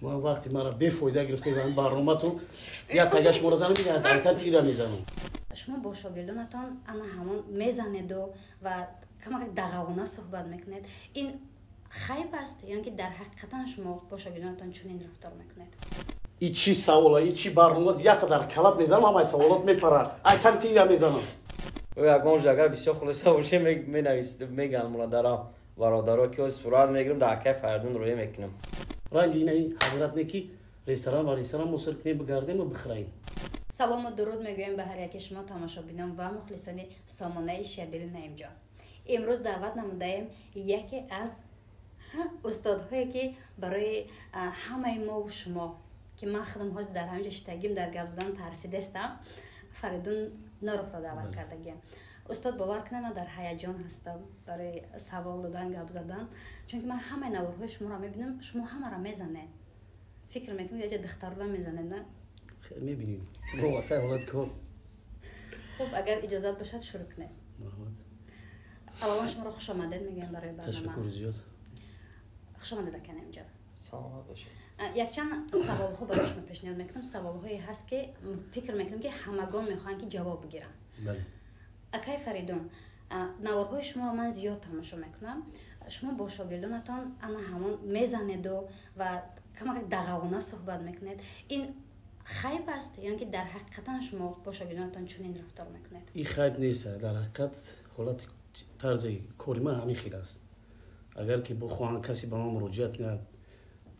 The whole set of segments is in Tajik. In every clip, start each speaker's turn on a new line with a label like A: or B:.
A: Шумо вақти маро бефоида гирифтед ва барноматон я тага шуморо занам, я тага тира мезанам.
B: Шумо бо шогирдонатон ана ҳамон мезанеду ва камак дағалона суҳбат мекунед. Ин хайб аст ё ки дар ҳақиқатан шумо бо шогирдонатон чунин рафтор мекунед?
A: И чӣ савола, и чӣ барнома? Якта дар калат мезанам, ҳамаи саволот мепарад. Ай тан тира мезанам.
C: Ягон агар бисёр хулоса боше, менавис, меган муладара бародаро, ки сурат мегирам, дар акай Фаридун рӯя мекунам.
A: Ранги ина ҳазрат не, ки ресторан ва ресторан мо сир кунем, бигардем ва бихӯраем.
B: Салому дуруд мегӯем ба ҳар яки шумо, тамошобинон ва мухлисони сомонаи Шердили Наимҷон. Имрӯз даъват намудаем яке аз устодҳое, ки барои ҳамаи мову шумо, ки ман худам ҳозир дар ҳамин ҷо шитагим, дар гап задан тарсидестам, Фаридун Норовро даъват кардагим. Устод, бовар кунед, ман дар ҳаяҷон ҳастам барои савол додан, гап задан, чунки ман ҳамаи наворҳои шуморо мебинам, шумо ҳамаро мезанед. Фикр мекунед, яҷа духтарро мезанед, на?
A: Мебинем, васай ҳолат кор.
B: Хуб, агар иҷозат бошад, шурӯъ кунед. Аввалан шуморо хушомадед мегӯем барои барнома.
A: Ташаккури зиёд.
B: Хушомадед, ака Наимҷон.
C: Саломат бошед.
B: Якчанд саволҳо барои шумо пешниҳод мекунам, саволҳое ҳаст, ки фикр мекунам, ки ҳамагон мехоҳанд, ки ҷавоб бигиранд. Акай Фаридун, наворҳои шуморо ман зиёд тамошо мекунам. Шумо бо шогирдонатон ана ҳамон мезанеду ва камак дағалона суҳбат мекунед. Ин хайб аст ё ки дар ҳақиқатан шумо бо шогирдонатон чунин рафтор мекунед?
A: Ин хайб нест. Дар ҳақиқат ҳолати тарзи кори ман ҳамин хел аст. Агар ки бихоҳанд, касе ба ман муроҷиат кунад,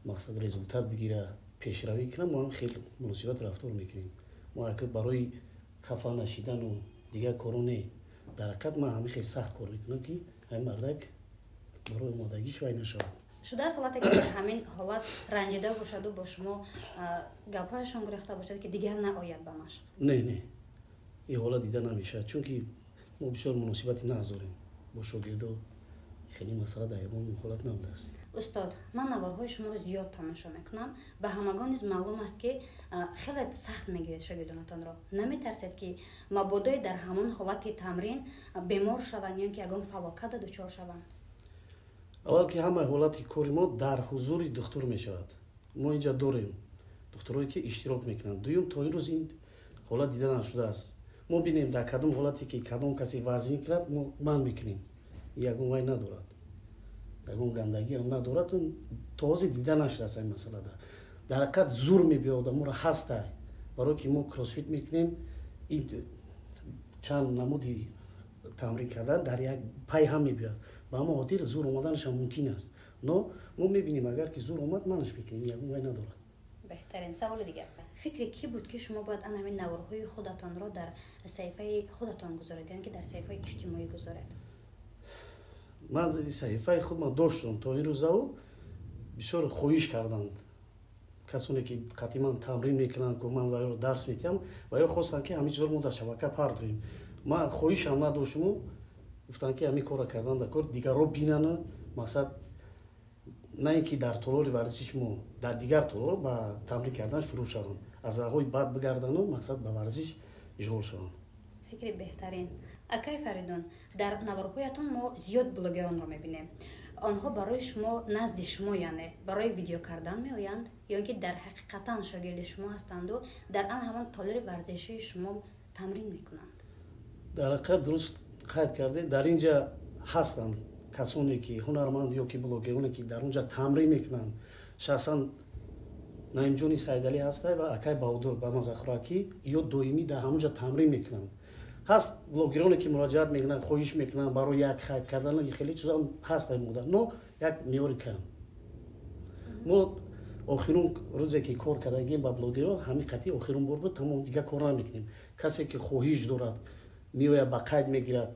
A: мақсад результат бигира, пешравӣ кунад, мо ҳам хел муносибат рафтор мекунем. Мо ака барои хафа нашидану дигар коро не. Дар ҳақиқат ман ҳамин хел сахт кор мекунам, ки ҳамин мардак барои омодагиш вай нашавад.
B: Шудааст ҳолате, ки дар ҳамин ҳолат ранҷида бошаду бо шумо гапҳояшон гурехта бошад, ки дигар наояд ба машқ?
A: Не, не, ин ҳолат дида намешавад, чунки мо бисёр муносибати нағз дорем бо шогирдо. Хеле масъала дар ягон ҳолат набудааст.
B: Устод, ман наворҳои шуморо зиёд тамошо мекунам. Ба ҳамагон низ маълум аст, ки хеле сахт мегиред шогирдонатонро. Наметарсед, ки мабодое дар ҳамон ҳолати тамрин бемор шаванд ё ки ягон фалоката дучор шаванд?
A: Аввал ки ҳамаи ҳолати кори мо дар ҳузури духтур мешавад. Мо инҷа дорем духтурое, ки иштирок мекунанд. Дуюм, то ин рӯз ин ҳолат дида нашудааст. Мо бинем, дар кадом ҳолате ки кадом касе вазн кунад, мо манъ мекунем. Ягон вай надорад, ягон гандагиам надорад. То ҳозир дида нашудааст ин масъалада. Дар ҳақиқат зур мебиёд одаморо ҳастай, барое ки мо кроссфит мекунем. Ин чанд намуди тамрин кардан дар як пай ҳам мебиёяд, ба ҳамон хотир зур омаданашам мумкин аст. Но мо мебинем, агар ки зур омад, манаш мекунем, ягон вай надорад.
B: Беҳтарин. Саволи дигар: фикри кӣ буд, ки шумо бояд ана ҳамин наворҳои худатонро дар саҳифаи худатон гузоред, яъне ки дар саҳифаи иҷтимоӣ гузоред?
A: Ман саҳифаи худман доштам то ин рӯзаву бисёр хоҳиш карданд касоне, ки қатъи ман тамрин мекунанд, ку ман вайро дарс метиҳам, ва ё хостанд, ки ҳамин чизро мо дар шабака пардорем. Ман хоҳишам надоштуму гуфтанд, ки ҳамин корро кардан дар кор, дигарро бинанд. Мақсад на ин ки дар толори варзиши мо, дар дигар толор ба тамрин кардан шурӯъ шаванд, аз роҳҳои бад бигардану мақсад ба варзиш ишғол шаванд.
B: Фикри беҳтарин. Акай Фаридун, дар наворҳоятон мо зиёд блогеронро мебинем. Онҳо барои шумо, назди шумо, яъне барои видео кардан меоянд ё ин ки дар ҳақиқатан шогирди шумо ҳастанду дар ан ҳамон толори варзишии шумо тамрин мекунанд?
A: Дар ҳақиқат дуруст қайд кардед. Дар ин ҷа ҳастанд касоне, ки ҳунарманд ё ки блогероне, ки дар он ҷа тамрин мекунанд. Шахсан Наимҷони Сайдалӣ ҳастай ва акай Баҳодур ба мазахӯракӣ, ё доимӣ дар ҳамон ҷа тамрин мекунанд. Ҳаст блогероне, ки муроҷиат мекунанд, хоҳиш мекунанд барои як хайб кардан, хеле чизо ҳаст мода, но як меъёри кам. Мо охирун рӯзе, ки кор кардагим ба блогеро, ҳамин қатъи охирун бор буд, тамом, дигар кор намекунем. Касе ки хоҳиш дорад, меояд, ба қайд мегирад,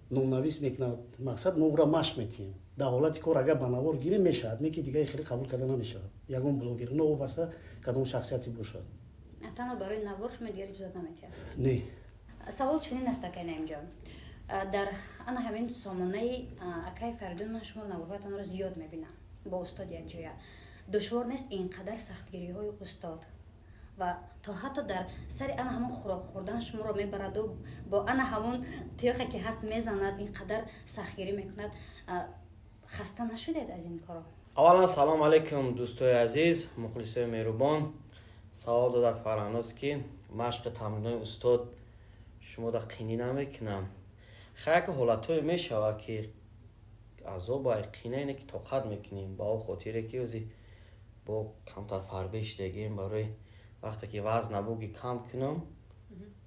A: номнавис мекунад, мақсад мо ӯро машқ метиҳем. Дар ҳолати кор агар ба навор гирем, мешавад, не ки дигари хеле қабул карда намешавад ягон блогер, новобаста кадом шахсияте бошад.
B: Танҳо барои навор шумо дигар иҷозат наметиҳад?
A: Не.
B: Савол чунин аст, акай Наимҷон: дар ана ҳамин сомонаи акай Фаридун ман шумо наворҳоятонро зиёд мебинам бо устод якҷоя. Душвор нест ин қадар сахтгириҳои устод ва то ҳатто дар сари ана ҳамон хӯрок хӯрдан шуморо мебараду бо ана ҳамон тиёхе, ки ҳаст, мезанад, ин қадар сахтгирӣ мекунад? Хаста нашудед аз ин коро?
C: Аввалан, салом алейкум, дӯстои азиз, мухлисои меҳрубон. Савол додад Фарҳаноз, ки машқи тамринои устод шумо да қинӣ намекунам. Хай, ки ҳолатҳое мешавад, ки азоба, қина ине ки тоқат мекунем, ба он хотире ки ози бо камтар фарбе шидагем. Барои вақте ки вазн набуги кам кунам,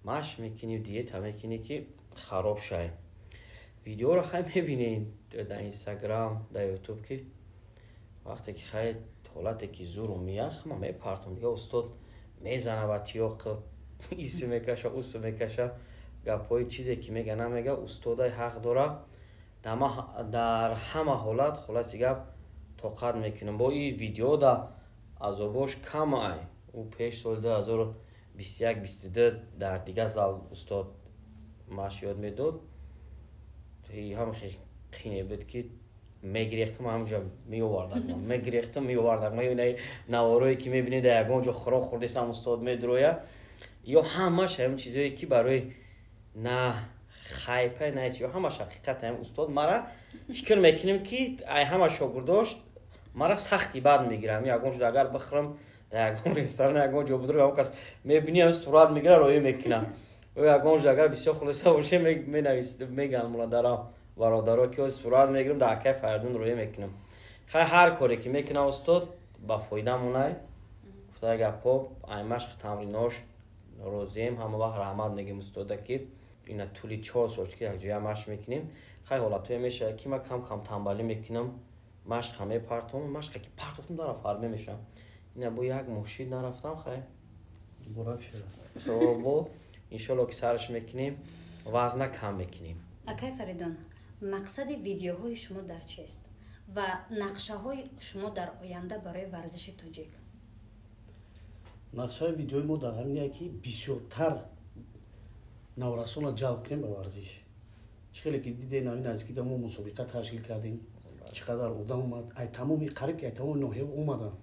C: машқ мекунӣ, диета мекунӣ, ки хароб шавем. Видеоро хай мебинед дар Инстаграм, дар Ютуб, ки вақте ки хай ҳолате ки зуру меях, ма мепартам дига. Устод мезана ба тиёқ, ису мекаша, усу мекаша, гапҳои чизе ки мега, намега. Устодай ҳақ дора дар ҳама ҳолат. Хулоси гап, тоқат мекунам. Бо ин видеода азобош кам ай. Ӯ пеш соли 2021, 22 дар дигар зал устод машқ ёд медод, ҳам қине буд, ки мегирехтам, ҳамҷа меовардам, мегирехтам, меовардам. Наворое ки мебинед, дар ягон ҷо хӯрок хӯрдесам, устод медроя ё ҳамаш ҳамин чизое ки барои на хайпа, на чи, ҳамаш ҳақиқат. Ҳам устод мара фикр мекунем, ки ай ҳама шогирдош мара сахти бад мегирам. Ягон ҷо агар бихӯрам, дар ягон ресторан, ягон ҷо будурам, ягон кас мебини, ҳам сурат мегира, роя мекунам. Ягон ҷо агар бисёр хулоса бошем, менавис, меган муладара бародаро, ки сурат мегирам, дар акай Фаридун роя мекунам. Хай, ҳар коре ки мекунам устод, ба фоидамонай. Гуфтаи гапҳо, ай машқи тамринош розием. Ҳама вақт раҳмат мегем устода, ки ина тӯли 4 сол ки якҷоя машқ мекунем. Хай, ҳолатҳое мешавад, ки ман кам кам тамбалӣ мекунам, машқа мепартом. Машқа ки партофтам, дара фарме мешавам. Ина бо як моҳ шид нарафтам, хай. Бо иншолло ки сараш мекунем, вазна кам мекунем.
B: Акай Фаридун, мақсади видеоҳои шумо дар чист ва нақшаҳои шумо дар оянда барои варзиши тоҷик?
A: Нақшаи видеои мо дар ҳамине, ки бисёртар наврасонро ҷалб кунем ба варзиш. Чӣ хеле ки дидем, ҳамин наздикида мо мусобиқа ташкил кардем, чӣ қадар одам омад, ай тамоми, қариб ки ай тамоми ноҳияҳо омаданд.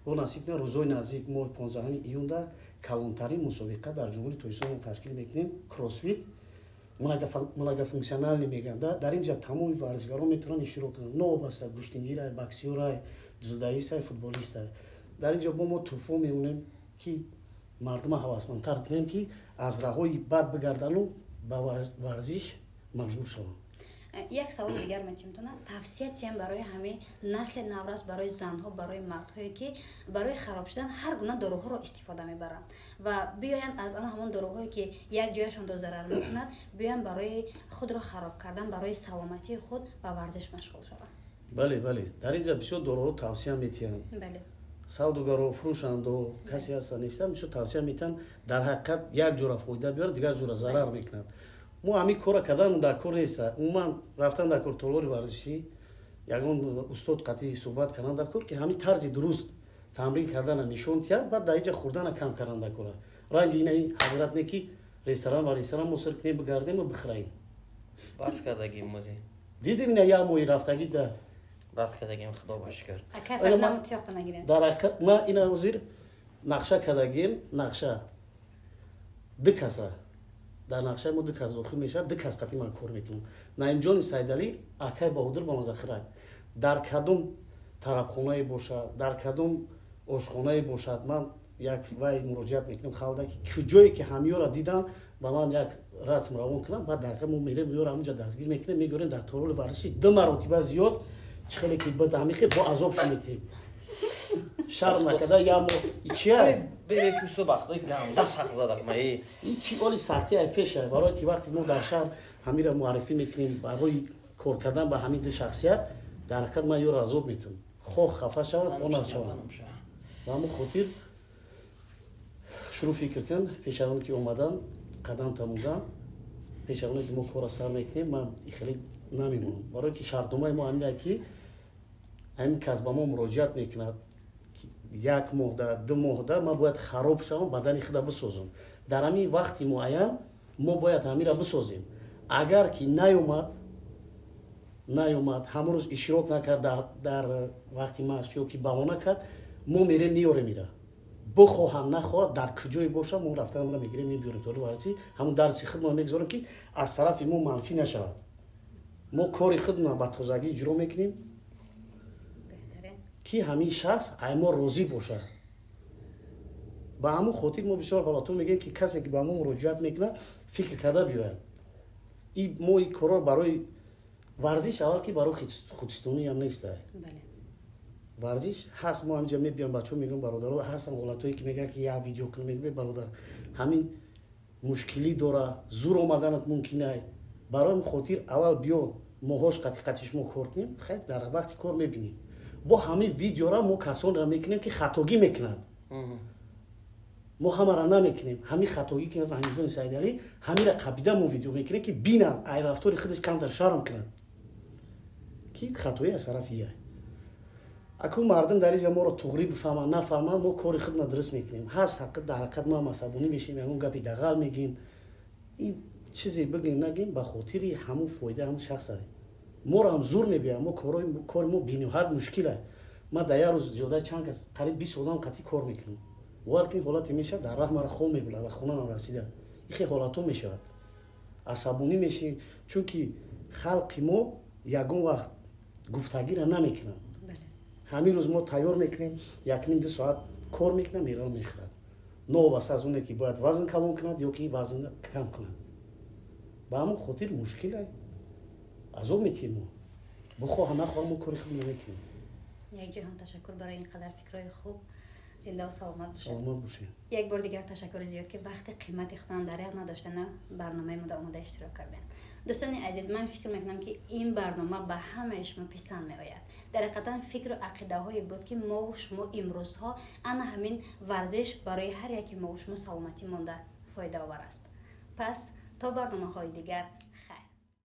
A: Бо насиб на, рӯзҳои наздик, моҳи 15 июнда калонтарин мусобиқа дар Ҷумҳурии Тоҷикистон ташкил мекунем. Кроссфит многофункциональный мегӯянд. Дар ин ҷа тамоми варзишгарон метавонанд иштирок кунанд, новобаста гӯштингирай, боксёрай, дзюдоистай, футболистай. Дар ин ҷо бо мо тӯҳфо мемонем, ки мардума ҳавасмандтар кунем, ки аз раҳои бад бигардану ба варзиш маҷбур шаванд.
B: Як саволи дигар метимтона. Тавсия тиям барои ҳамаи насли наврас, барои занҳо, барои мардҳое, ки барои хароб шудан ҳар гуна доруҳоро истифода мебаранд ва биёянд аз ана ҳамон доруҳое, ки як ҷояшонро зарар мекунад, биёянд барои худро хароб кардан, барои саломатии худ ба варзиш машғул шаванд.
A: Бале, дар ин ҷа бисёр доруҳо тавсия метиҳанд. Савдогаро, фурӯшандо, касе ҳастан, нестан, бисёр тавсия метиҳанд. Дар ҳақиқат як ҷора фоида биёрад, дигар ҷора зарар мекунад. Мо ҳамин кора карданмон дар кор неста. Умуман, рафтан дар кор толори варзишӣ, ягон устод қатъи суҳбат кардан дар кор, ки ҳамин тарзи дуруст тамрин кардана нишон диҳад. Баъд дар инҷа хӯрдана кам кардан дар кора. Ранги ина ин ҳазрат не, ки ресторан ба ресторан мо сир кунем, бигардему бихӯраем.
C: Бас кардагим мози.
A: Дидем, ина як моҳи рафтагӣ да.
C: Бас кардагим, худо ба шукр.
A: Дар ҳақиқат, ма ина ҳозир нақша кардагим, нақша ду каса. Дар нақшаи мо ду кас дохил мешавад, ду кас қатъи ман кор мекунам: Наимҷони Сайдалӣ, акай Баҳодур ба мазахирак. Дар кадом тарабхонае бошад, дар кадом ошхонае бошад, ман як вай муроҷиат мекунам халда, ки куҷое ки ҳамёра дидан, ба ман як расм равон кунам. Баъд дар мо мерем, ёра ҳаминҷа дастгир мекунем, мегӯрем дар толори варзиши ду маротиба зиёд. Чӣ хеле ки бад, ҳамихе бо азоб шуметем, шарм накарда як моҳ чия.
C: Береки усто, бахтои ганда сахт задак ма.
A: Чи оли сахти ай пеша, барое ки вақте мо дар шаҳр ҳамира муаррифӣ мекунем барои кор кардан ба ҳамин ду шахсият, дар ҳақиқат ман ёро азоб метавам, хоҳ хафа шаванд, хоҳ нашаванд. Ба ҳамон хотир шурӯъ фикр кун, пеш аз он ки омадан қадам тамудан, пеш аз оне ки мо корро сар мекунем, ман хеле намемонам, барое ки шартномаи мо ҳамин, ки ҳамин кас ба мо муроҷиат мекунад, як моҳда, 2 моҳда ман бояд хароб шавам, бадани худа бисозам. Дар ҳамин вақти муайян мо бояд ҳамира бисозем. Агар ки наёмад, ҳамон рӯз иштирок накард дар вақти машқ ё ки баҳона кард, мо мерем, меёрем ира. Бихоҳам, нахоҳад, дар куҷое бошам, мо рафтан мегирем, мебиёрем толори варзишӣ. Ҳамон дарси худро мегузорем, ки аз тарафи мо манфӣ нашавад. Мо кори худро ба тозагӣ иҷро мекунем. Ки ҳамин шахс ай мо розӣ бошад. Ба ҳамун хотир мо бисёр ҳолатҳо мегӯем, ки касе ки ба мо муроҷиат мекунад, фикр карда биёяд. И мо и корро барои варзиш, аввал ки барои худстонӣ ҳам неста. Варзиш ҳаст, мо ҳаминҷа мебиём, бачаҳо мегӯям, бародаро, ҳастан ҳолатҳое ки мегӯянд, ки як видео кунем. Мегӯем, бародар, ҳамин мушкилӣ дора, зур омаданат мумкин ай. Барои ҳамин хотир аввал биё, моҳош қати қати шумо кор кунем. Хай, дар вақти кор мебинем. Бо ҳамин видеора мо касонро мекунем, ки хатогӣ мекунанд. Мо ҳамаро намекунем. Ҳамин хатогӣ ки Раҳимҷони Саидалӣ, ҳамира қабида мо видео мекунем, ки бинанд, ай рафтори худаш камтар шарм кунанд, ки хатоӣ аз тарафи яй. Акун мардум дар инҷа моро туғрӣ бифаҳманд, нафаҳманд, мо кори худна дуруст мекунем. Ҳаст ҳақиқат, дар ҳақиқат мо ҳам асабонӣ мешавем, ягон гапи дағал мегӯем. Ин чизе бигӯем, нагӯем, ба хотири ҳамун фоида ҳамун шахс ай. Моро ҳам зур мебиёяд. Мо кори мо бениҳоят мушкил ай. Ман дар як рӯз зиёда чанд кас, қариб 20 одам қатъӣ кор мекунам. Бовар кунед, ҳолате мешавад, дар раҳ мара хоб мебурад ва хонанам расида. Ин хел ҳолатҳо мешавад, асабонӣ мешавӣ, чунки халқи мо ягон вақт гуфтагиро намекунанд. Ҳамин рӯз мо тайёр мекунем, якним ду соат кор мекунам, мерава, мехӯрад. Новобаста аз оне ки бояд вазн калон кунад ё ки вазн кам кунад. Ба ҳамон хотир мушкил ай, азоб метиҳем. Мо бихоҳа нахоҳа, мо кори худро мекунем.
B: Як ҷаҳон ташаккур барои ин қадар фикрҳои хуб. Зиндаву саломат бошед.
A: Саломат бошед.
B: Як бор дигар ташаккури зиёд, ки вақти қимати худтон дариғ надоштана барномаи мо омода иштирок кардем. Дӯстони азиз, ман фикр мекунам, ки ин барнома ба ҳамаи шумо писанд меояд. Дар ҳақиқатан фикру ақидаҳое буд, ки мову шумо имрӯзҳо ана ҳамин варзиш барои ҳар яки мову шумо саломатӣ монда фоидаовар аст. Пас то барномаҳои дигар, хайр.